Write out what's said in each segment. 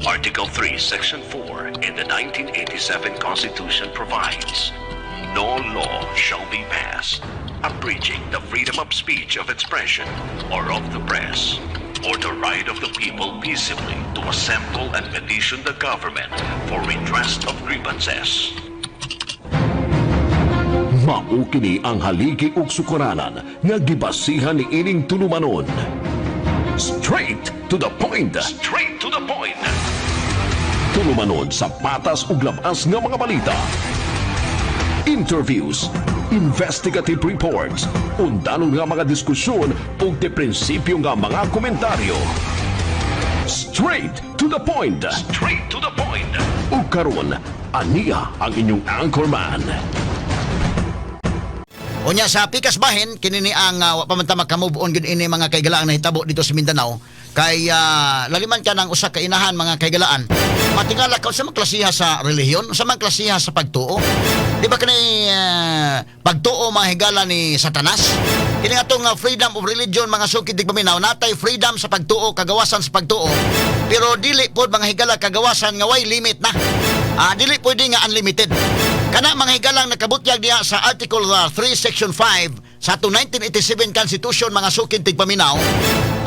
Article 3, Section 4 in the 1987 Constitution provides, "No law shall be passed abridging the freedom of speech, of expression, or of the press, or the right of the people peaceably to assemble and petition the government for redress of grievances." Mao kini ang haligi ug sukaranan nga gibasihan ni ining tulumanon. Straight to the point. Straight to the point. Tulumanon sa patas ug labas nga mga balita. Interviews, investigative reports, undanon nga mga diskusyon ug de prinsipyo nga mga komentaryo. Straight to the point. Straight to the point. Ug karon, aniya ang inyong anchorman. Unya sa pikas bahin kini ni ang wa pa man ta maka-move on gud ini, mga kaigalaan, nahitabo dito sa Mindanao kay laliman ka ng usa ka inahan, mga kaigalaan, matingala ka sa mga klasiha sa relihiyon, sa mga klasiha sa pagtuo. Di ba kani pagtuo, mga higala, ni Satanas kini atong freedom of religion, mga suki tigpaminaw? Natay freedom sa pagtuo, kagawasan sa pagtuo, pero dili pod, mga higala, kagawasan nga way limit na. Dili pwede nga unlimited. Kana, mga higalang nakabutyag diha sa Article 3 Section 5 sa atong 1987 Constitution, mga suking tigpaminaw,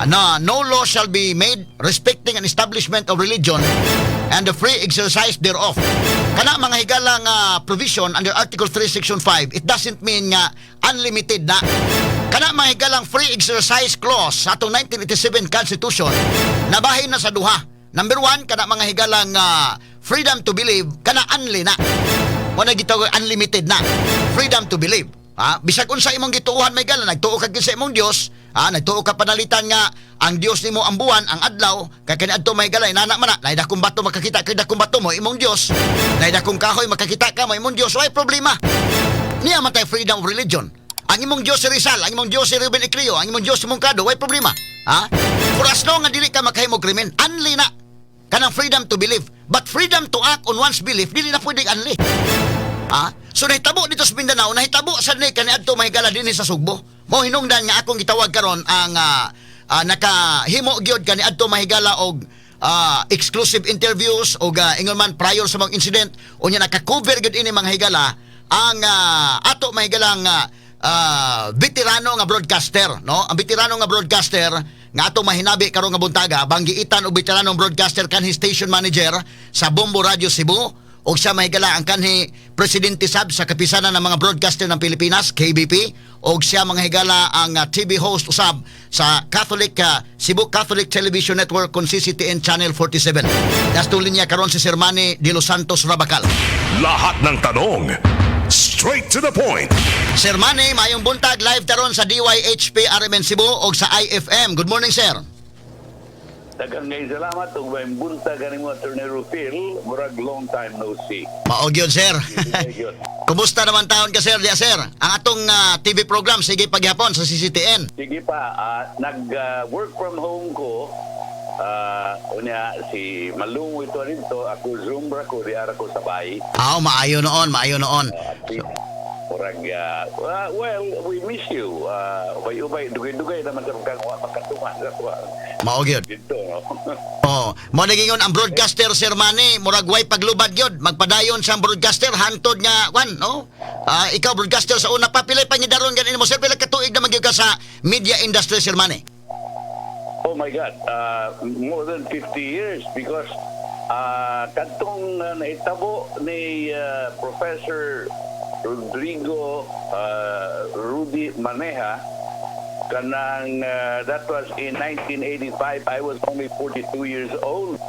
na no law shall be made respecting an establishment of religion and the free exercise thereof. Kana, mga higalang provision under Article 3 Section 5, it doesn't mean nga unlimited na. Kana, mga higalang free exercise clause sa atong 1987 Constitution, nabahin na sa duha. Number one, kana, mga higalang freedom to believe, kana unli na. Mo na gitawag unlimited na. Freedom to believe. Ha? Bisag unsa imong gituohan, may gala, nagtuo ka gyud sa imong Dios, ha? Nagtuo ka panalitan nga ang Dios nimo ang buwan, ang adlaw, kay kaniadto, may gala, inana man na, naay dakong bato, makakita kay dakong bato mo imong Dios. Naay dakong kahoy, makakita ka mo imong Dios, way problema. Niya man tay freedom of religion. Ang imong Diyos si Rizal, ang imong Diyos si Ruben Ecleo, ang imong Diyos si Moncado, way problema. Ha? For as long nga dili ka makahimo krimen, unli na. Kanang freedom to believe. But freedom to act on one's belief, dili na pwedeng unli. Ha? So nahitabo dito sa Mindanao, nahitabo sa ni kaniadto, mahigala, dinhi sa Sugbo. Mo hinungdan nga akong gitawag karon ang nakahimo gyud kaniadto, mahigala, og exclusive interviews og ingon man prior sa mga incident, unya naka-cover gyud ini, mga higala, ang ato, mahigalang veterano nga broadcaster, no? Ang veterano nga broadcaster nga ato mahinabi karon nga buntaga, banggiitan og veteranong broadcaster, kanhi station manager sa Bombo Radio Cebu og siya, mahigala, ang kanhi presidente sab sa Kapisanan ng mga Broadcaster ng Pilipinas, KBP, og siya, mga higala, ang TV host usab sa Catholic Cebu Catholic Television Network kon CCTN Channel 47. Dasto linya karon si Sir Manny de los Santos Rabacal. Lahat ng tanong, straight to the point. Sir Manny, maayong buntag, live taron sa DYHP RMN Cebu og sa IFM. Good morning, sir. Daghang kay salamat ug may buntag kanimo, Attorney Rufil, murag long time no see. Mao gyud, sir. Gyud. Kumusta naman taon ka, sir, diya, sir? Ang atong TV program sige pagyapon sa CCTN. Sige pa, nag work from home ko. Unya si Malungo ito dito, ako Zoom ra ko, di ara ko sa bahay. Ah, maayo noon, maayo noon. At least, murag, well, we miss you. Ubay-ubay, dugay-dugay naman sa kang wa makatungan sa kuha. Mao gyud. Dito, no? Oh, mo nagingon ang broadcaster, Sir Manny, murag way paglubad gyud, magpadayon sa broadcaster hantod nga kwan, no? Ah, ikaw broadcaster sa una pa, pilay pangidaron ganin mo, sir, pila ka tuig na man gyud ka sa media industry, Sir Manny? Oh my God, more than 50 years because kadtong nahitabo ni Professor Rodrigo Rudy Maneja kanang that was in 1985. I was only 42 years old.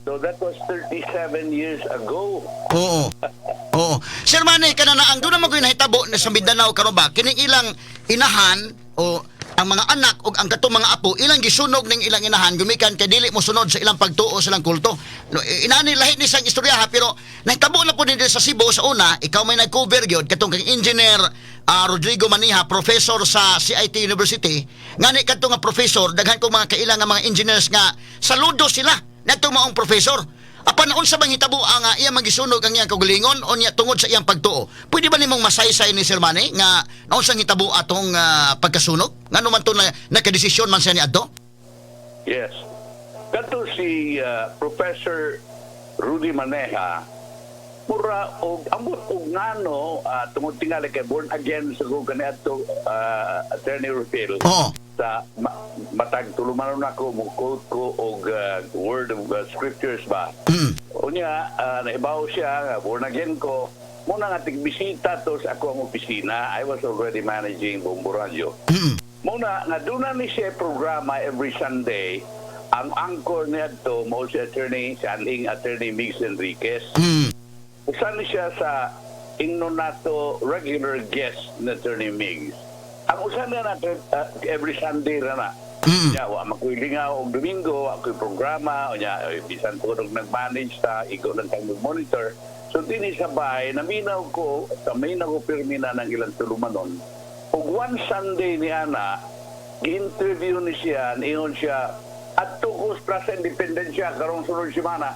So that was 37 years ago. Oo. Oo. Sir Manny, kana na ang doon naman ko'y nahitabo na sa Mindanao karon ba, kining ilang inahan o ang mga anak o ang katong mga apo ilang gisunog ning ilang inahan gumikan kay dili mo sunod sa ilang pagtuo, sa ilang kulto. No, inani lahi ni sang istorya ha, pero nahitabo na po din sa Cebu sa una, ikaw may nag-cover gyud katong kang engineer Rodrigo Maniha, professor sa CIT University. Ngani kadto nga professor, daghan kong mga kaila nga mga engineers nga saludo sila nadto maong professor. Apan unsa bang hitabo ang iyang magisunog ang iyang kaugalingon unya tungod sa iyang pagtuo? Pwede ba nimong masaysay ni Sir Manny nga naunsang hitabo atong pagkasunog? Ngano man to na nakadesisyon man siya ni adto? Yes. Kato si Professor Rudy Maneja, mura og ambot og ngano, tungod tingali kay born again sa ko kaniadto, Attorney Rufil, sa matag tulumanon ako mo quote ko og word of scriptures ba. Unya nahibaw siya nga born again ko muna nga tigbisita to sa ako ang opisina. I was already managing Bombo Radyo. Muna nga doon na ni siya programa every Sunday. Ang anchor niadto mao si attorney, si anhing Attorney Mix Enriquez. Usa ni siya sa ingnon nato regular guest na Attorney Migs. Ang usa na nato every Sunday ra na. Ya, wa makoy lingaw og Domingo, wa ko'y programa, unya bisan ko nag nag-manage ta, ikaw lang kang monitor. So dinhi sa bahay, naminaw ko, sa minaw ko pirmi na ng ilang tulumanon. Ug one Sunday ni ana, gi-interview ni siya, niingon siya, "Adto ko sa Plaza Independencia karong sunod semana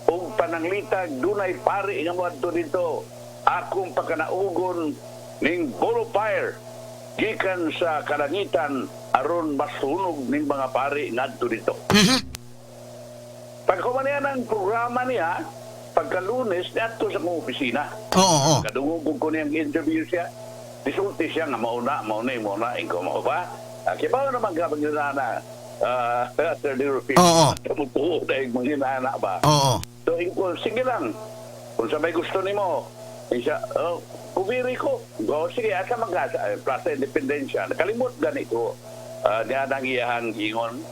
ug pananglitag dunay pari nga moadto dito, akong pakanaugon ning ball of fire gikan sa kalangitan aron masunog ning mga pari ngadto dito." Pagkuman niya ng programa niya, pagka-Lunes, niadto sa akong opisina. Oo, oo. Kadungog ko niyang interview siya. Disulti siya nga mauna, mauna, mauna, ingko mo ba? Kibaw naman ka manginana, Attorney Rufil. Oo. Kamutuo na yung manginana ba? Oo. So, ingko, sige lang. Kung sa may gusto nimo, siya, "Oh, kubiri ko." Go, sige, asa man ka? Sa Plaza Independencia. Nakalimot ganito. Niya nang iyahang ingon.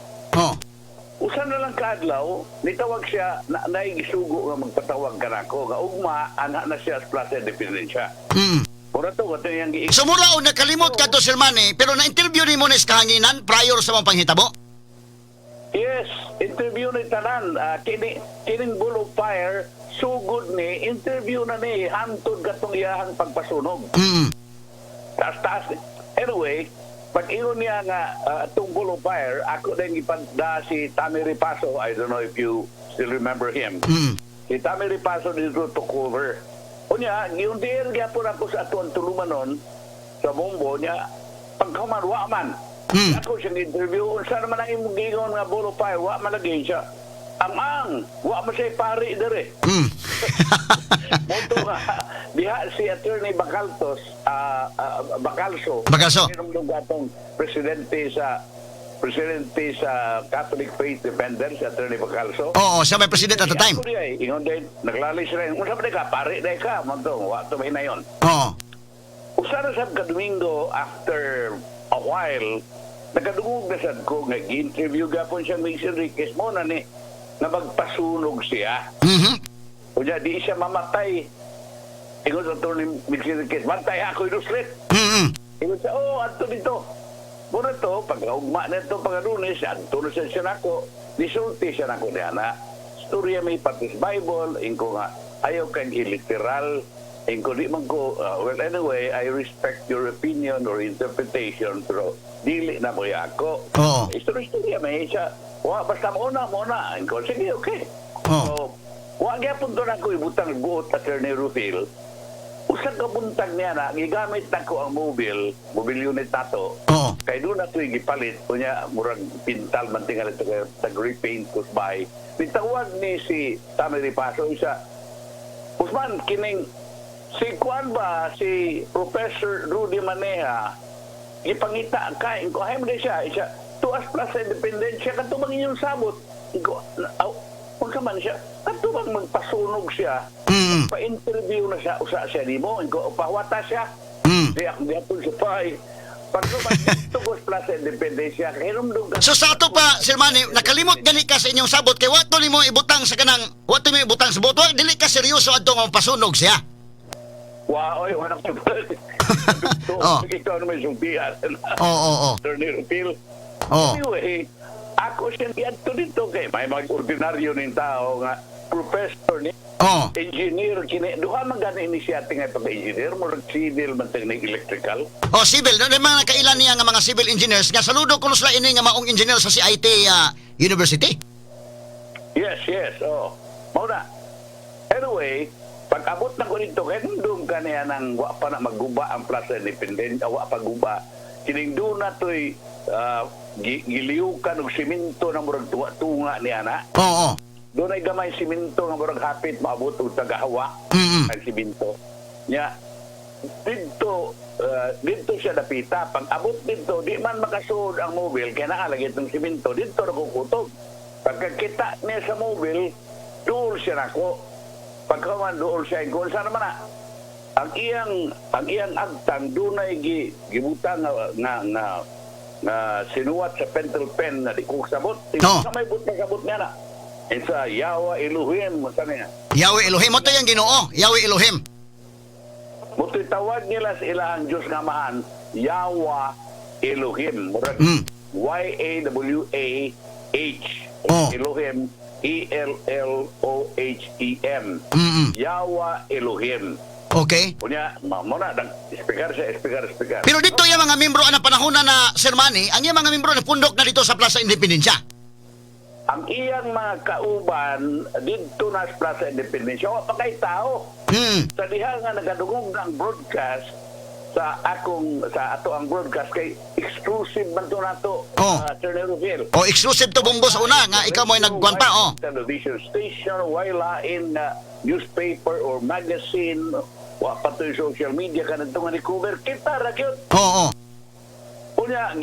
Usa na lang kaadlaw, nitawag siya, na, naigisugo nga magpatawag ka nako, nga ugma, ana na siya sa Plaza Independencia. Mura to, kato yung giing. So mura og nakalimot ka to, Sir Manny, pero na-interview nimo ni sa kahanginan prior sa mga panghitabo? Yes, interview ni tanan. Kining Ball of Fire, sugod ni, interview na ni, hantod katong iyahang pagpasunog. Taas-taas. Anyway, pag ingon niya nga itong Ball of Fire, ako din ipada si Tommy Ripaso. I don't know if you still remember him. Si Tommy Ripaso dito took over. Unya, giundier gyapon ako sa atuan tulumanon sa Bombo niya. Pagkaman, wa man. Ako siyang interview, unsa naman ang imong giingon nga Ball of Fire, wa man lagi siya. Ang, wa man siya pari dere. Mao to nga, diha si Attorney Bacaltos, Bacalso. Bacalso. Hinumdum atong presidente sa Catholic Faith Defenders, si Attorney Bacalso. Oo, siya may president at the time. Ako diay, ingon din, naglalay sila, unsa ba ka, pari day ka, mao to, wa to may nayon. Usa na sad ka Domingo, after a while, nakadungog na sad ko nga gi-interview gapon siya Migs Enriquez mo na ni na magpasunog siya. Unya di siya mamatay. Ingon sa Attorney Migs Enriquez, "Bantay ako inuslit." Ingon siya, "Oh, adto dito." Muna to, pagkaugma na ito, pagka-Lunes, adto na siya siya nako, nisulti siya nako niya na, storya may patis Bible, ingko nga, ayaw kang iliteral, ingko di man ko, well, anyway, I respect your opinion or interpretation, pero dili na mo ako. Istorya may siya, wa, basta mauna, mauna. Ingko, sige, okay. So, wa gyapon to na ko ibutang buot, Attorney Rufil. Usa ka buntag niya na, gigamit na ko ang mobile unit nato. Kay doon na ito'y gipalit, kunya murag pintal man tingali ito kay tag-repaint ko sa bahay. Nitawag ni si Tommy Ripaso, isa, "Usman, kining si Kuan ba, si Professor Rudy Maneja, gipangita ka, inko, hay mo siya, isa, tuas Plaza Independencia, kadto bang inyong sabot?" Inko, aw, unsa man siya, kadto bang magpasunog siya, pa-interview na siya, usa siya nimo, inko, pahuwata siya. Di ako gihapon sa pay. Pag tugos Plaza Independencia, hinumdum ka. So sa ato pa, Sir Manny, nakalimot gani ka sa inyong sabot kay wato nimo ibutang sa kanang wato nimo ibutang sa buot. Wa dili ka seryoso adto nga pasunog siya. Wa, oy, wala ko. Ikaw naman sultihan. Oo, oo, oo. Attorney Rupil. Anyway, ako siya giadto dito kay may mga ordinaryo ning tao nga professor ni engineer kini duha man gani ni siya nga pag-engineer, murag civil man ting electrical. Oh, civil. No, mga nakailan niya nga mga civil engineers nga saludo kuno sila ini nga maong engineer sa CIT University. Yes. Oh. Mao na. Anyway, pag abot na ko dito, kay nandun ka niya nang wa pa na maguba ang Plaza Independence, wa pa guba. Kining doon na to'y giliukan og simento na murag tunga-tunga niya na. Oo. Doon ay gamay simento nga murag hapit maabot og tagahawa ang simento. Nya didto siya dapita. Pag abot didto, di man makasuod ang mobile kay naa lagi itong simento didto ra ko kutob. Pagkakita niya sa mobile, duol siya nako. Pagkaman duol siya, kung saan naman na ang iyang agtang dunay gibutang nga sinuwat sa pentel pen na di ko sabot. No. Sa may but na sabot niya na. Isa Yahweh Elohim sa niya. Yahweh Elohim mo to yung Ginoo. Yahweh Elohim. Mutoy tawag nila sa ilang Diyos nga amahan, Yahweh Elohim. Murag Yawah. Elohim, Ellohem. Yahweh Elohim. Unya, mo na, speaker siya, speaker, speaker. Pero dito yung mga membro ang panahon na na Sir Manny, ang iyang mga membro na pundok na dito sa Plaza Independencia. Ang iyang mga kauban didto na sa Plaza Independencia, wa pa kay tao. Sa diha nga nagadungog ng broadcast sa ato ang broadcast kay exclusive man to nato, Attorney Rufil. Oh, exclusive to, Bombo, sa una nga ikaw mo ay nagkuan pa, oh. Television station, way lain na newspaper or magazine, wa pa to yung social media kanang nga ni-cover kita ra gyud. Oo. Unya,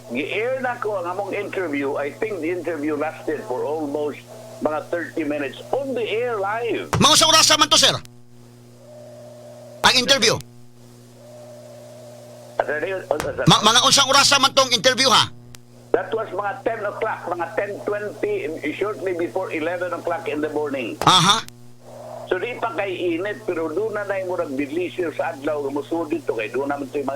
gi-air na ko ang among interview. I think the interview lasted for almost mga 30 minutes on the air live. Mga sa orasa man to, sir? Ang interview. Mga unsang orasa man tong interview ha? That was mga 10 o'clock, mga 10:20, shortly before 11 o'clock in the morning. So di pa kay init, pero doon na na yung murag delicious sa adlaw nga musulod dito kay doon naman ito yung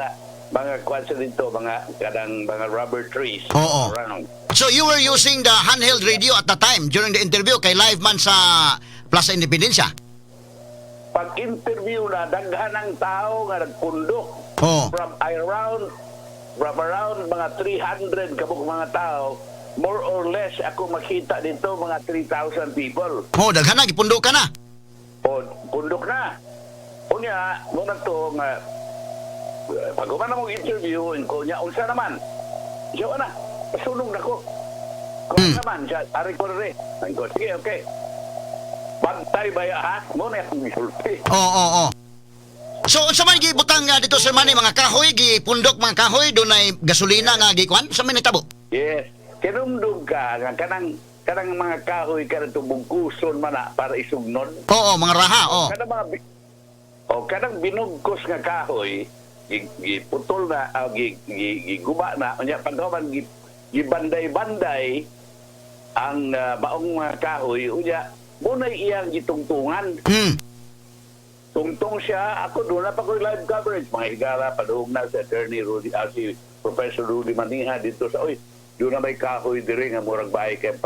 mga kwansa dito, mga kanang mga rubber trees around. So you were using the handheld radio at the time during the interview kay live man sa Plaza Independencia. Pag interview na, daghan ang tao nga nagpundok. From around mga 300 kabuk mga tao, more or less ako makita dito mga 3,000 people. Oh, daghan na gipundok ka na. O pundok na. Unya, muna to nga pag human na mong interview, ko niya, unsa naman? Siya na, pasunog na ko. Kung naman, siya, ari ko rin. Ay ko, sige, okay. Bantay ba ya, ha? Muna akong gisulti. Oo. So unsa man gibutang nga dito, Sir Manny, mga kahoy gipundok, mga kahoy dunay gasolina nga gikuan, sa man nitabo? Yes. Kinumdum ka, nga kanang mga kahoy kanang bugkuson man na para isugnod. Oo, mga raha, oh. Kanang mga o kanang binugkos nga kahoy, giputol na, giguba na, unya pagkaman gibanday-banday ang maong mga kahoy, unya muna'y iyang gitungtungan. Tungtong siya, ako doon na pa ko live coverage. Mga higala, padung na si Attorney Rudy, si Professor Rudy Maniha dito sa, oy, doon na may kahoy diri nga murag bahay kay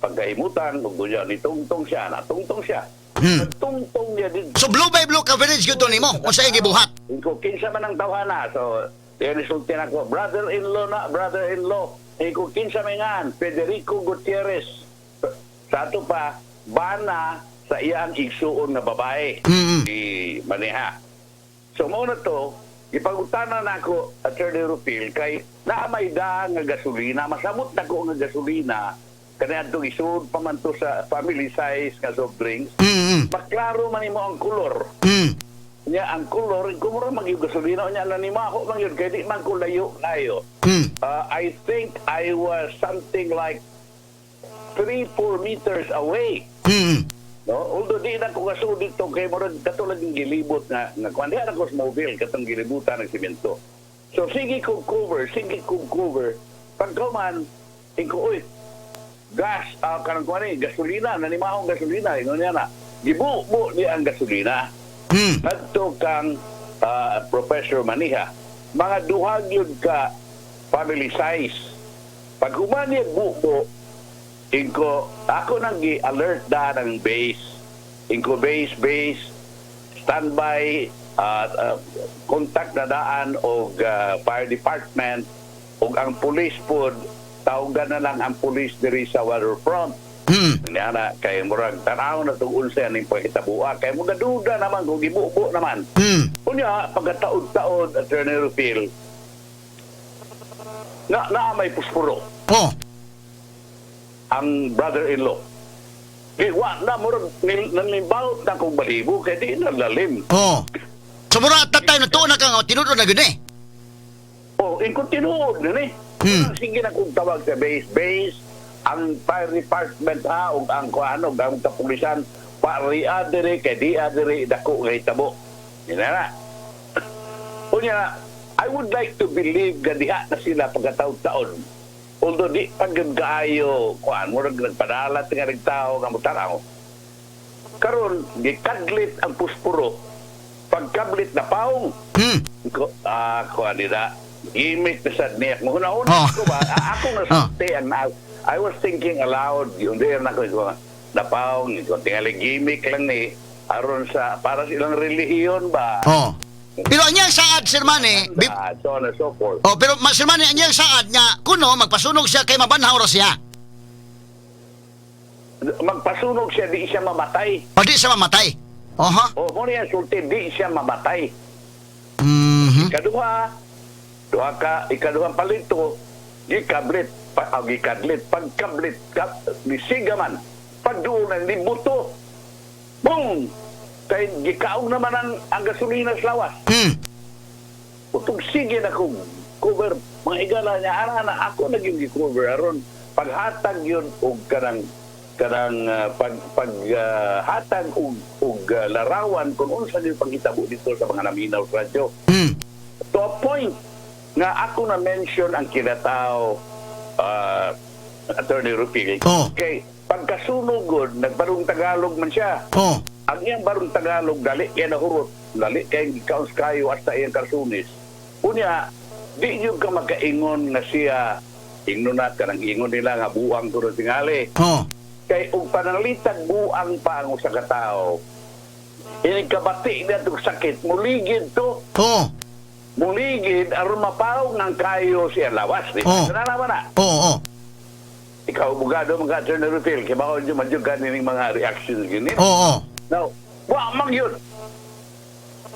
pagkahimutan, kung doon ni tungtong siya, natungtong siya. Nagtungtong niya dito. So blow by blow coverage gyud to nimo unsa iyang gibuhat. Ko kinsa man ang tawhana. So, diyan isulti na ko, brother-in-law na, brother-in-law. Ko kinsa may ngan, Federico Gutierrez. Sa ato pa, bana sa iyang igsuon nga babae, si Maneha. So, mao na to, ipangutana na ako, Attorney Rupil, kay naa may daan nga gasolina, masamot na ko nga gasolina, kaya itong isuod pa man to sa family size nga soft drinks, maklaro man nimo ang kolor. Nya ang kolor, kung mura magyud gasolina, nya na nimo ako man yun, kay di man ko layo kayo. I think I was something like 3-4 meters away. No? Although di na ko kasud dito kay murag katulad ng gilibot nga kuan di na ko sa mobile katong gilibutan ng simento. So sige ko cover, sige ko cover. Pagkaman inko, uy, gas, kanang kuan ni gasolina, nanimahong gasolina, ingon niya na. Gibubo ni ang gasolina. Ngadto kang Professor Maniha, mga duha gyud ka family size. Pag human niya bubo, inko ako nang gi-alert da ng base. Inko base, base, standby, contact na daan og fire department ug ang police pod, tawagan na lang ang police diri sa waterfront. Niya na kay murag tanaw na tong unsa ning paghitabua kay mga duda naman kung gibubo naman. Unya pagkataod-taod, Attorney Rufil, Na naa may puspuro ang brother-in-law. Di wa na, murag nanlimbawot na kong balibo kay di na lalim. Oh. So mura at that time natuon na ka nga tinuod na gyud eh. Oh, in tinuod na ni. Sige na kong tawag sa base base ang fire department ha, ug ang kuan, ug ang kapulisan, paria diri kay di diri dako nga hitabo. Yun na na. Unya, I would like to believe nga diha na sila pagkataon-taon. Although di pa gyud kaayo kuan, murag nagpadalat nga nagtao nga mutanaw. Karon gikadlit ang puspuro. Pagkablit na paong. Ko ah, kuan nila. Gimmick na sad niya. Mahuna-una ko ba? Ako nga sulti ang I was thinking aloud. Yung di na ko napaong ko tingali gimmick lang ni aron sa para sa ilang relihiyon ba. Oh. Pero ang iyang saad, Sir Manny, So on and so forth. Oh, pero Sir Manny, ang iyang saad nga kuno magpasunog siya kay mabanhaw ra siya. Magpasunog siya, di siya mamatay. O di siya mamatay. Oha. O, mo niya sulti, di siya mamatay. Ikaduha, duha ka, ikaduhang palito, gikablit, gikadlit, pagkablit, kap, nisiga man, pagduol na, nibuto, boom! Kay gikaong naman ang gasolina sa lawas. Utong sige na kong cover, mga igala niya, ara na ako na yung gi-cover, aron paghatag yun og kanang kanang pag pag hatag og larawan kung unsa gyud panghitabo dito sa mga naminaw sa radyo. To a point nga ako na mention ang kinatao, Attorney Rupil. Kay pagkasunog gud, nagbarong Tagalog man siya. Ang iyang barong Tagalog dali kay nahurot, dali kay gikaos kayo hasta iyang karsunis. Unya, di yun ka makaingon nga siya ingnon na kanang ingon nila nga buang kuno tingali. Kay og pananglitan buang pa ang usa ka tawo. Inig kabati na itong sakit, muligid to. Muligid aron mapawong ang kayo siya lawas. Di ba? Na na. Oo, oo. Ikaw, abogado, mga Attorney Rufil, kaya baka man yun ganing mga reactions gini. Oo, oo. Now, wa man yun.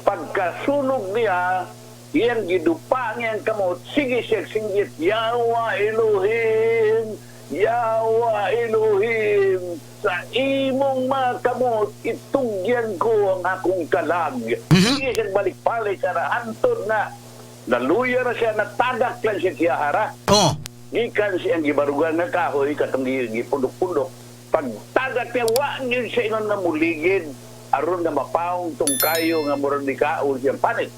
Pagkasunog niya, iyang gidupa niyang kamot, sige siya singgit, "Yawa Elohim, Yawa Elohim, sa imong mga kamot, itugyan ko ang akong kalag." Sige siya balik-balik sa hantod na, naluya na siya, natagak lang siya kiyahara. Gikan siyang gibarugan nga kahoy, katong gipundok-pundok. Pagtagak niya, wa yun siya ingon na muligid, aron nga mapawong tong kayo nga murag ni kaon siyang panit.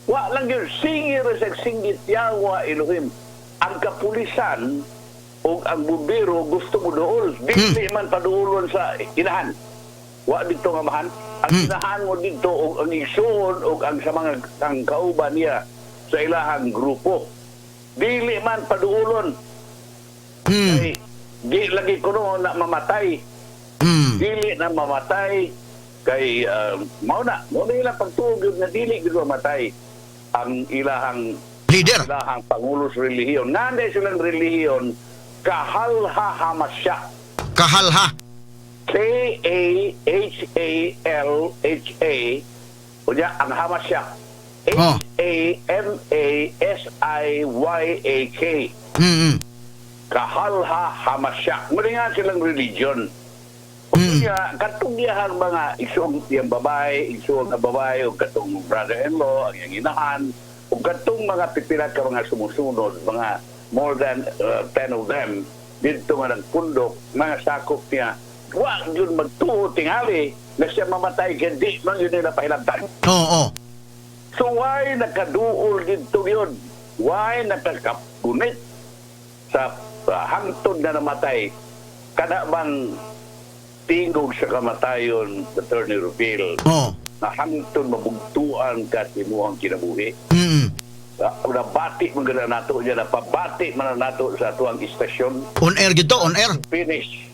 Wa lang yun, sige ra siya singgit, "Yawa Elohim." Ang kapulisan o ang bumbero gusto mo dool. Dili man paduolon sa inahan. Wa dito nga mahan. Ang inahan mo dito og ang igsuon og ang sa mga ang kauban niya sa ilahang grupo. Dili man paduolon. Kay di lagi kuno na mamatay. Dili na mamatay kay mao na ilang pagtuo gyud nga dili gyud mamatay ang ilahang leader, ilahang pangulo sa relihiyon. Nanday silang relihiyon, Kahalha Hamasya. Kahalha. Kahalha. Unya ang Hamasya. Hamasiyyak. Kahalha Hamasya. Muna nga silang religion. Unya, katong iyahang mga isuong iyang babae, isuong nga babae, o katong brother-in-law, ang iyang inahan, o katong mga pipila ka mga sumusunod, mga more than 10 of them, dito nga nagpundok, mga sakop niya, wa yun magtuo tingali na siya mamatay, kaya di man yun nila pahilabtan. Oo. So why nakaduol dito yun? Why nakakapunit sa hangtod na namatay? Kada bang tingog sa kamatayon, Attorney Rufil, na hangtod mabugtuan ka sa imuhang kinabuhi? Nabati man gana nato niya, napabati man na nato sa atuang istasyon. On air gito, on air. Finish.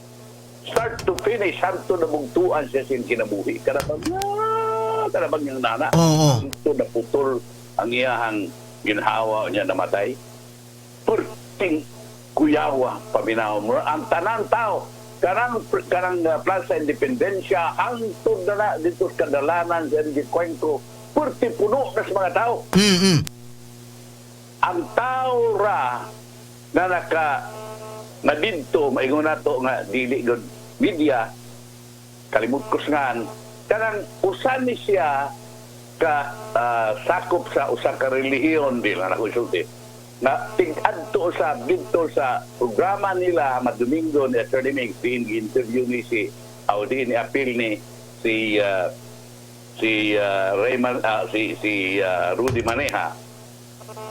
Start to finish, hangtod nabugtuan siya sa iyang kinabuhi. Kada bang yung nana. Hangtod naputol ang iyahang ginhawa niya namatay. Perting kuyawa paminaw mo. Ang tanang tao, kanang kanang Plaza Independencia, hangtod na na dito sa kadalanan sa MG Cuenco, perti puno na sa mga tao. Ang tao ra Na naka nga didto maingon nato nga dili gud media, kalimot ko ngan kanang usa ni siya ka sakop sa usa ka relihiyon, di lang ako isulti, na tig-adto sa didto sa programa nila Madomingo ni Attorney Mix, diin interview ni si o diin ni appeal ni si si Raymond, si si Rudy Maneja,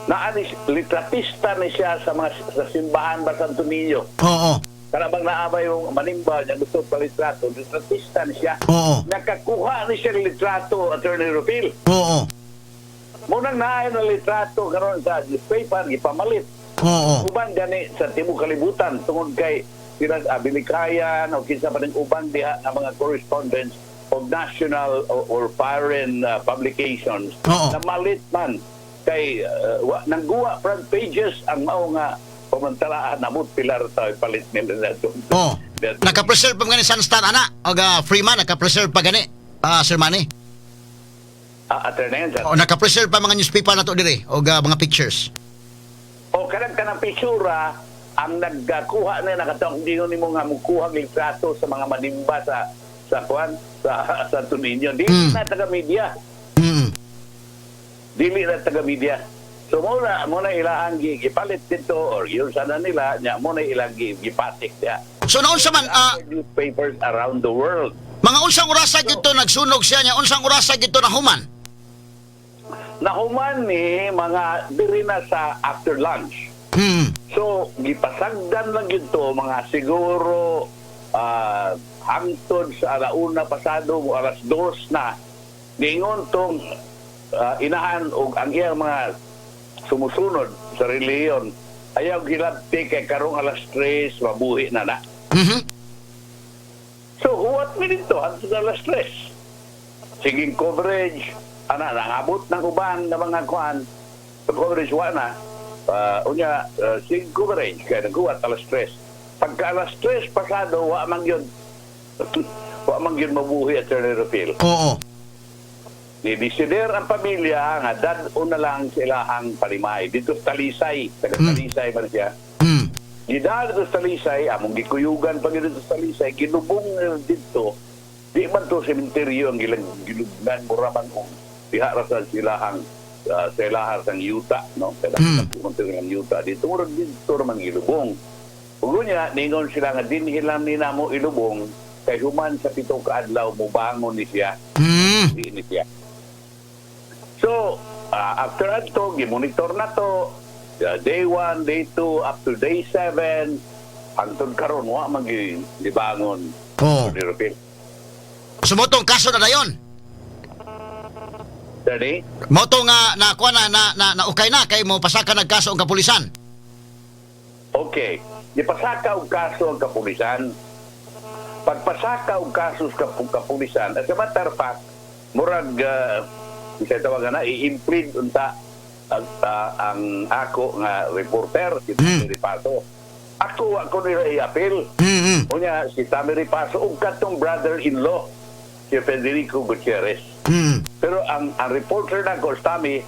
na ani litratista ni siya sa mga sa simbahan ba Santo Niño. Kana bang naabay yung manimba niya gusto pa litrato, litratista ni siya. Nakakuha ni siya ng litrato, Attorney Rupil. Munang naay na litrato karon sa newspaper gipamalit. Uban gani sa tibuok kalibutan tungod kay sila Abilikayan o kinsa pa ning uban diha nga mga correspondents of national or foreign publications na malit man kay nangguwa front pages ang mao nga pamantalaan namot pilar ta palit nila na doon. Naka-preserve pa gani Sunstar ana og Freeman, naka-preserve pa gani, Sir Manny. Attorney Enzo. O naka-preserve pa mga newspaper nato dire og mga pictures. O kanang pitsura ang nagkuha na nakatong hindi nimo nga mukuha og litrato sa mga manimba sa kuan sa Santo Niño. Dili na taga media. Dili na taga media. So mo na ilahang gipalit dito or yun sana nila nya mo na ilang gipatik diha. So naunsa man Newspapers around the world. Mga unsang orasa gito nagsunog siya niya, unsang orasa gito nahuman? Nahuman ni mga diri na sa after lunch. So, gipasagdan lang gito mga siguro hangtod sa alauna pasado mo 2:00 na ningon tong inahan og ang iyang mga sumusunod sa relihiyon, ayaw gilabti kay karong 3:00 mabuhi na na. So, huwat mi dito hangtod 3:00. Siging coverage, ana, nangabot ng uban na mga kuan, coverage wa na. Unya, sige coverage, kaya naghuwat 3:00. Pagka 3:00 pasado, wa man yun mabuhi at Attorney Rupil. Ni desider ang pamilya nga dad-o na lang sa ilahang palimay. Dito sa Talisay, taga Talisay man siya. Gidal dito sa Talisay, among gikuyugan pa dito sa Talisay, gilubong nila dito. Di man to sementeryo ang gilang gilubngan, mura man og diha ra sa ilahang sang yuta, no? Kaya ng yuta dito, mura dito raman gilubong. Ug niya, ningon sila nga dinhi lang ni namo ilubong kay human sa 7 ka adlaw mobangon ni siya. Di ni siya. So, after adto, gimonitor na to, day 1, day 2, up to day 7, hangtod karon wa man gibangon. Ni Rupil. So mo tong kaso na dayon. Ready? Mo to nga na kuha na na, na, na ukay na kay mo pasaka nagkaso ang kapulisan. Okay. Gipasaka og kaso ang kapulisan. Pagpasaka og kaso sa kapulisan, as a matter of fact, murag isa tawagan na i-implead unta ang ako nga reporter si Tommy Ripaso. Ako nila i-appeal. Unya si Tommy Ripaso ug katong brother-in-law si Federico Gutierrez. Pero ang reporter na ko, Tommy,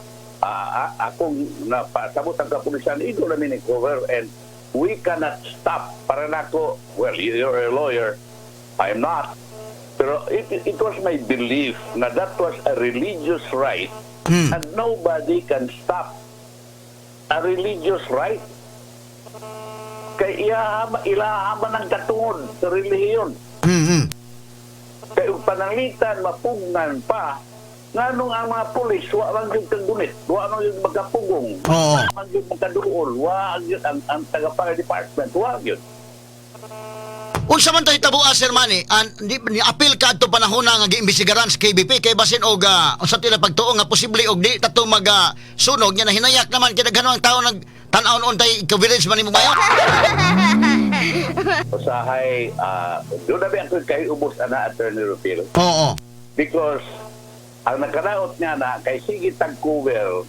akong napasabot ang kapulisan, igo namin ni cover and we cannot stop. Para nako, well, you're a lawyer, I'm not. Pero it was my belief na that was a religious right and nobody can stop a religious right. Kay ilaha man ang katungod sa relihiyon. Kay ug pananglitan mapugnan pa, nganong ang mga pulis wa man gyud kagunit, wa man gyud magkapugong, wa man gyud magkaduol, wa gyud ang taga fire department, wa gyud. Unsa man to hitabo, Sir Manny, an di, ni appeal ka adto panahon na nga giimbestigaran sa KBP kay basin og unsa tila pagtuo nga posible og di tato mag sunog nya nahinayak naman kay daghan ang tao nag tan-aw noon tay coverage man nimo bayo. Usahay, doon na ba ako kay ubos ana, Attorney Rupil? Because ang nakadaot niya na kay sige tag cover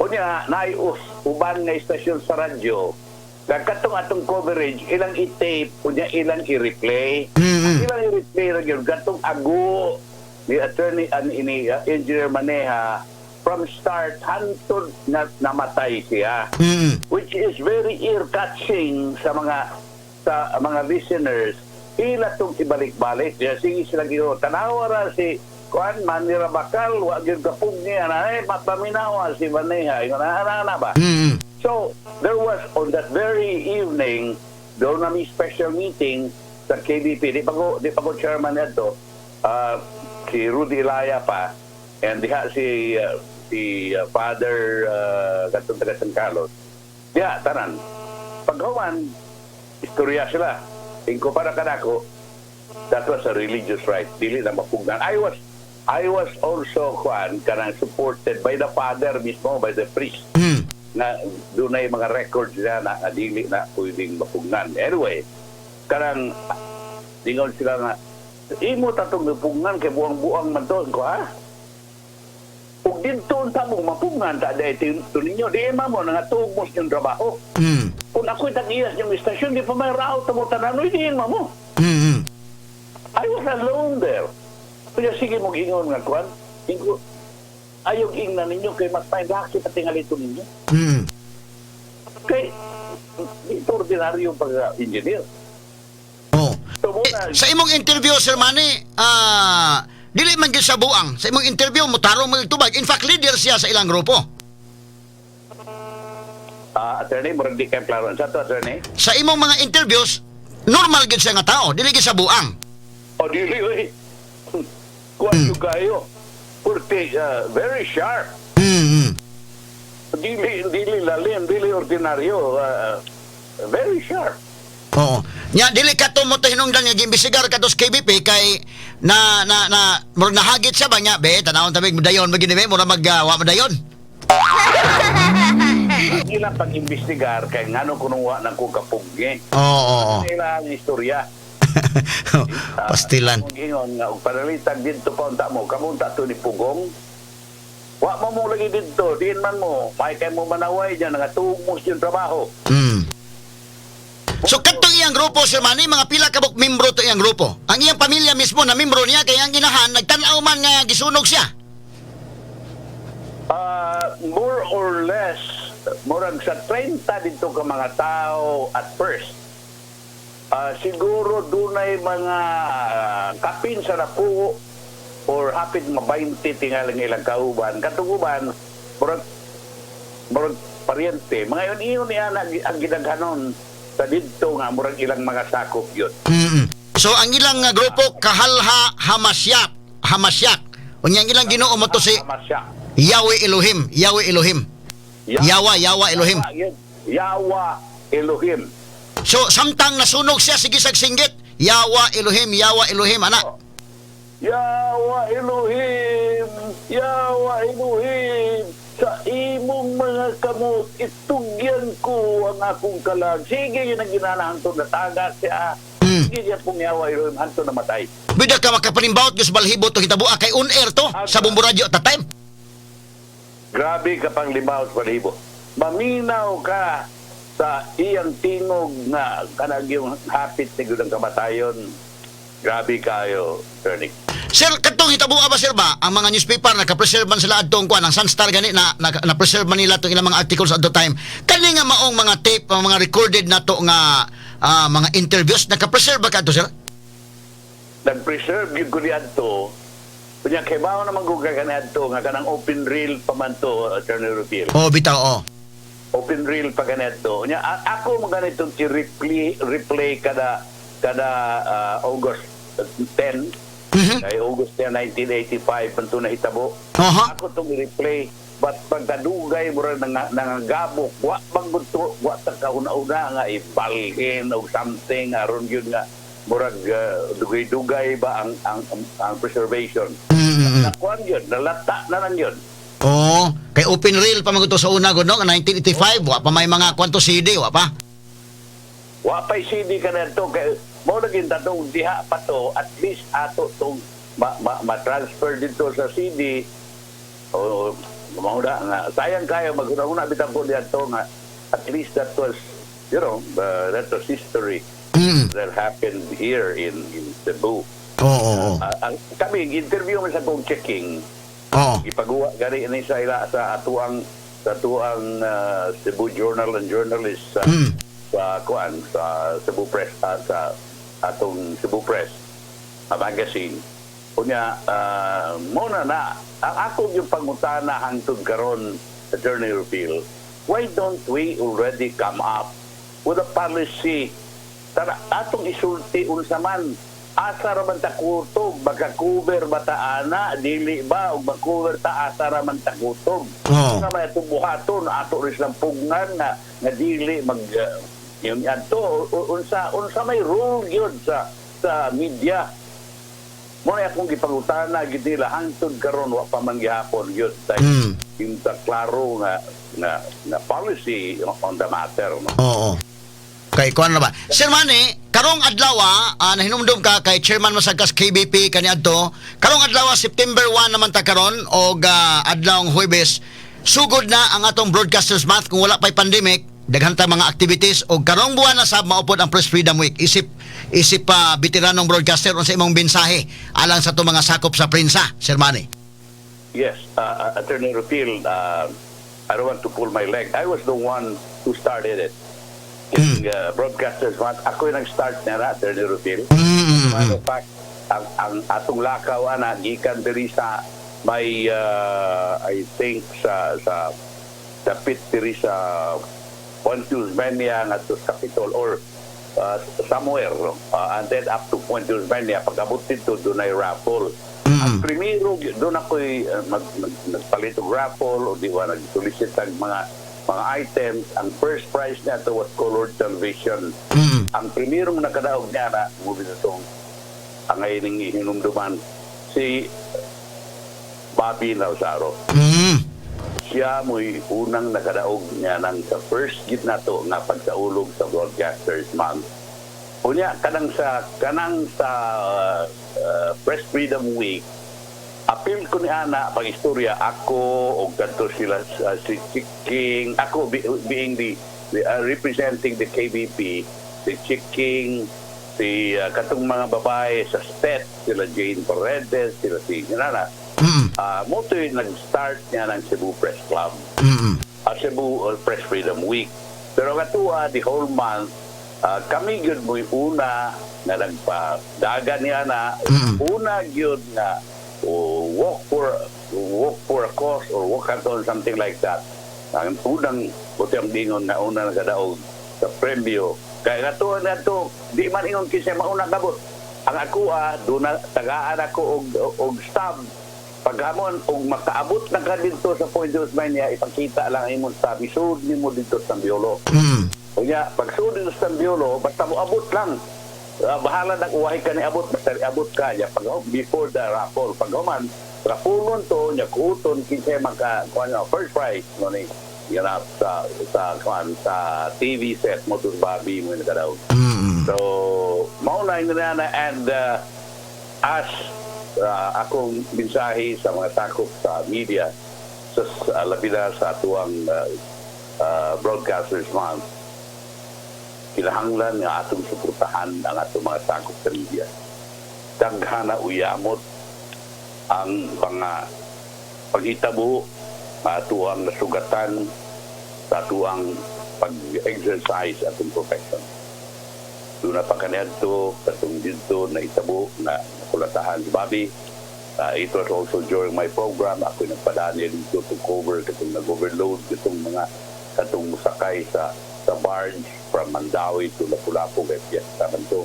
unya naius uban nga istasyon sa radyo nga katong atong coverage ilang i-tape, unya ilang i-replay. Ilang i-replay ra gyud katong ago ni attorney an ini Engineer Maneja. From start hantod na namatay siya, which is very ear-catching sa mga listeners. Ila tong ibalik-balik. Kaya sige sila gino, tanawa ra si kuan Manny Rabacal, wa gyud kapug niya na eh, mapaminawa si Maneha. Ingon na na ba? So, there was on that very evening, doon na special meeting sa KBP. Di pa ko chairman nito. Si Rudy Ilaya pa and diha si Father katong taga San Carlos. Diha tanan. Paghuman, istorya sila. Ingko para kanako, that was a religious right. Dili na mapugnan. I was also kuan kanang supported by the father mismo, by the priest na doon ay mga records niya na dili na pwedeng mapugnan. Anyway, kanang dingon sila nga imo tatong mapugnan kay buang-buang man to ko, ha. Ug didto unta mo mapugnan ta dahil to ninyo di ma mo nga mo yung trabaho. Kung ako'y tag-iyas yung istasyon, di pa may raot mo tanan, di ma mo. I was alone there. Kaya sige mo ingon nga kuan, ingo ayaw ingnan ninyo kay mas may laki pa tingali ninyo. Kay di ito ordinaryo pag-engineer. So muna, Sa imong interview, Sir Manny, dili man gyud sa buang. Sa imong interview, mutarong mo tubag. In fact, leader siya sa ilang grupo. Attorney, murag di kayo klaro. Sa to, attorney? Sa imong mga interviews, normal gyud siya nga tao, dili gyud sa buang. O, dili, oy. Kuwan yung kayo. Purti, very sharp. Dili, dili lalim, dili ordinaryo. Very sharp. Oo. Nya dili ka to mo to hinungdan nga giimbestigar ka to sa KBP kay na na na murag nahagit siya ba nya be tanawon tabi dayon magini be mura mag wa mo dayon. Ang ilang pag-imbestigar kay ngano kuno wa nang ko kapugge. Oo oo. oo. Ila ang istorya. Pastilan. Ang ingon nga og panalitan didto pa unta mo, kamunta to ni Pugong. Wa mo mo lagi didto, diin man mo, may kay mo manaway diyan nga tugmos yung trabaho. So kadtong iyang grupo, Sir Manny, mga pila ka buok membro to iyang grupo. Ang iyang pamilya mismo na membro niya kay ang inahan nagtan-aw man nga gisunog siya. More or less, murag sa 30 dito ka mga tao at first. Siguro dunay mga kapin sa napuo or hapit mga 20 tingalang ilang kauban. Katuguban, murag paryente. Mga yun, iyon niya ang, ang gidaghanon sa didto nga murag ilang mga sakop yun. So ang ilang grupo Kahalha Hamasyak, Hamasyak. Unya ang ilang Ginoo mo to si Hamasya. Yahweh Elohim, Yahweh Elohim. Yawa, Yawa Elohim. Yawa Elohim. So samtang nasunog siya sige sag singgit, Yawa Elohim, Yawa Elohim ana. Yawa Elohim, Yawa Elohim, sa imong mga kamot, itugyan ko ang akong kalag. Sige, yun ang ginanahan to, nataga siya. Sige siya pong Yawa Elohim, hanto namatay. Bida ka makapanimbawot gyud sa balhibo to hitaboa kay on air to sa Bombo Radyo at that time. Grabe ka pang limaw sa balahibo. Maminaw ka sa iyang tingog nga kanag yung hapit ni ang kamatayon. Grabe kayo, Bernie. Sir, kadtong hitaboa ba, sir, ba ang mga newspaper naka-preserve man sila adtong kuan, ang Sunstar gani na preserve man nila tong ilang mga articles at the time. Kani nga maong mga tape, ang mga recorded nato nga mga interviews, naka-preserve ba kadto, sir? Nag-preserve yung ko niadto. Kunya kay bawo naman ko kaniadto nga kanang open reel pa man to, Attorney Rupiel. Oh, bitaw, oh. Open reel pa kaniadto. Nya ako mo ganitong i-replay replay kada kada August 10. Kay August 10, 1985 man to nahitabo. Ako tong i-replay but pagkadugay mura nang nangagabok wa bang gud to, wa ta kauna-una nga ibalhin og something aron gyud nga murag dugay-dugay ba ang preservation. Nakuan yun, nalata na lang yun. Oh, kay open reel pa man gud to sa una gud no, 1985, wa pa may mga kwanto CD, wa pa. Wa pa'y CD ka na to kay mo naging tatong diha pa to, at least ato tong ma-transfer dito sa CD o mauna nga sayang kayo maghuna-huna bitaw ko diadto nga at least that was that was history that happened here in Cebu. Oo, oo. Kami interview man sa kong checking. Oo. Gipaguwa gani ni sa ila sa atuang Cebu Journal and Journalist sa sa kuan, sa Cebu Press, sa atong Cebu Press magazine. Unya mo na na ang ako yung pangutana hangtod karon, Attorney Rupil, why don't we already come up with a policy? Tara, atong isulti unsa man, asa ra man ta kutob maka-cover ba ta ana, dili ba? Og ma-cover ta, asa ra man ta kutob? Oo. Sa may atong buhaton, ato rin silang pugnan nga nga dili mag yung adto unsa unsa may role gyud sa media. Mo na akong gipangutana gid nila, hangtod karon wa pa man gihapon gyud tay yung ta klaro nga nga nga policy on the matter, no? Oo. Kay kuan na ba? Sir Manny, karong adlaw nahinumdum ka kay chairman masagkas KBP kaniadto. Karong adlaw, September 1 naman ta karon og adlawng Huwebes. Sugod na ang atong Broadcasters Month kung wala pa'y pandemic, daghan ta mga activities og karong buwan na sab maupod ang Press Freedom Week. Isip isip pa veteranong broadcaster, unsa imong mensahe alang sa atong mga sakop sa prensa, Sir Manny? Yes, Attorney Rupil, I don't want to pull my leg. I was the one who started it. Yung Broadcasters Month, ako yung nag-start na na, Attorney Rupil. Matter of fact, ang atong lakaw, ana, gikan diri sa may, I think, sa dapit diri sa Point Osmeña ngadto sa Capitol or somewhere, no? And then up to Point Osmeña, pag-abot dito, doon ay raffle. Ang primero, doon ako'y nagpalit og raffle o di ba nag-solicit ang mga items. Ang first prize niya to was colored television. Ang primerong nakadaog niya na, movie na itong ang ning hinumduman, si Bobby Nausaro. Siya mo'y unang nakadaog niya nang sa first git nato nga pagsaulog sa Broadcasters Month. Unya kanang sa Press Freedom Week, apil ko ni ana pag istorya ako og kadto sila si Chick King, ako being the representing the KBP, si Chick King, si katong mga babae sa STET, sila Jane Paredes, sila si Nana. Mo to'y nag-start niya ng Cebu Press Club, Cebu Press Freedom Week. Pero katuwa, the whole month, kami gyud mo'y una na nagpadagan niya na, una gyud na oh, walk for a cause or walkathon, something like that. Ang unang buti ang dingon na una nagadaog sa premyo. Kaya katuwa na to, di man ingon kinsa mauna kabot. Ang ako doon na tagaan ako og stub. Paghamon og makaabot na ka dito sa Point Osmeña, ipakita lang ang imong stub, isud nimo dito sa Tambiolo. Unya, pag sud dito sa Tambiolo, basta mo abot lang. Bahala na uwahi ka ni abot, basta abot ka niya pag before the raffle. Pag human, raffleon to, nya kuuton kinsay maka kuan nga first prize mo ni yan sa kuan sa TV set mo to Bobby mo nakadaog. So, mao na yung na and as akong mensahe sa mga sakop sa media sa labi na sa atuang Broadcasters Month, kinahanglan nga atong suportahan ang atong mga sakop sa media. Daghana uyamot ang mga paghitabo nga atuang nasugatan sa atuang pag-exercise atong profession. Doon na pa kaniadto, katong dito na itabo na nakulatahan si Bobby. It was also during my program, ako nagpadani dito to cover katong nag-overload katong mga katong musakay sa barge from Mandaue to Lapu-Lapu kay fiesta man to.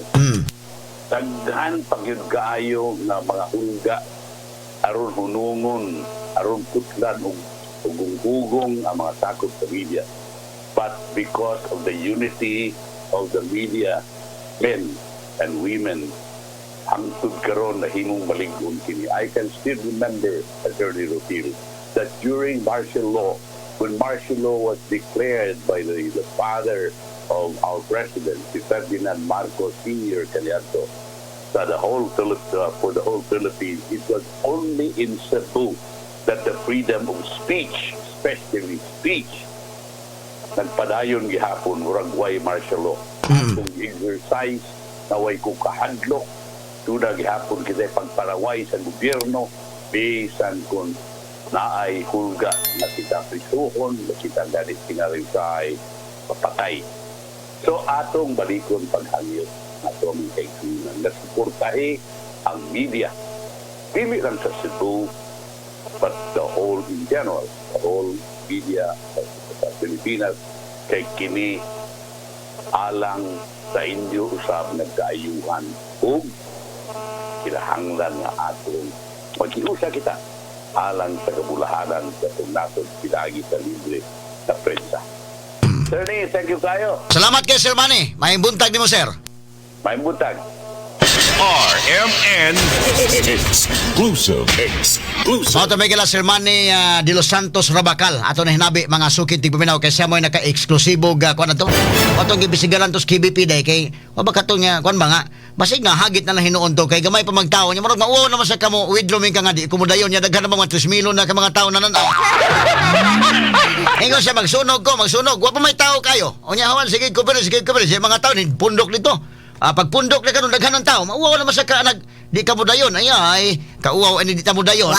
Daghan pagyud kaayo nga mga hulga aron hunungon, aron putlan og ugong-ugong ang mga sakop sa media. But because of the unity of the media, men and women, hangtod karon nahimong malig-on kini. I can still remember, Attorney Rupil, that during martial law, when martial law was declared by the father of our president, si Ferdinand Marcos Sr. Kaniadto, sa the whole for the whole Philippines, it was only in Cebu that the freedom of speech, especially speech, nagpadayon gihapon murag way martial law. Kung exercise na way ko kahadlok, tuna gihapon kita pagparaway sa gobyerno bisan kung Naay hulga na kita prisuhon, na kita ganit tingaling sa papatay. So atong balikon paghangyo atong kaigsunan na suportahe ang media. Dili lang sa Cebu, but the whole in general, the whole media sa Pilipinas, kay kini alang sa inyo usab nagkaayuhan ug kinahanglan nga atong maghiusa kita alang sa kabulahanan sa atong nasod pinagi sa libre na prensa. Sir Lee, thank you kayo. Salamat kay Sir Manny. Maayong buntag nimo, sir. Maayong buntag. RMN Exclusive. Exclusive. Mao to may gala Sir Manny de los Santos Rabacal. Ato na hinabi, mga suki tigpaminaw, kay siya mo'y naka-eksklusibo ga kuan ato. Atong gibisigalan to sa KBP day kay wa ba katong nga kuan ba nga basig nga hagit na lang hinuon to kay gamay pa magtao nya, murag mauwaw naman sa kamo withdraw min ka nga di kumudayon nya daghan na mga 3 milyon na ka mga tao na nan-aw. Ingon siya, "Magsunog ko, magsunog. Wa pa may tao kayo." Unya hawan, sige ko pero sige ko pero siya mga tao ni pundok dito. Ah, pag pundok na karon daghan ng tao, mauwaw naman sa ka nag di ka mudayon. Ay ay, kauwaw ani di ta mudayon.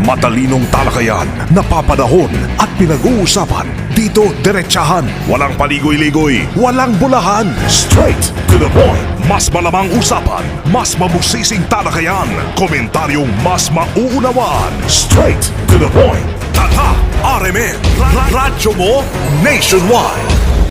Matalinong talakayan, napapanahon at pinag-uusapan. Dito, diretsahan. Walang paligoy-ligoy, walang bolahan. Straight to the point. Mas malamang usapan, mas mabusising talakayan. Komentaryong mas mauunawaan. Straight to the point. Tatak RMN. Radyo mo nationwide.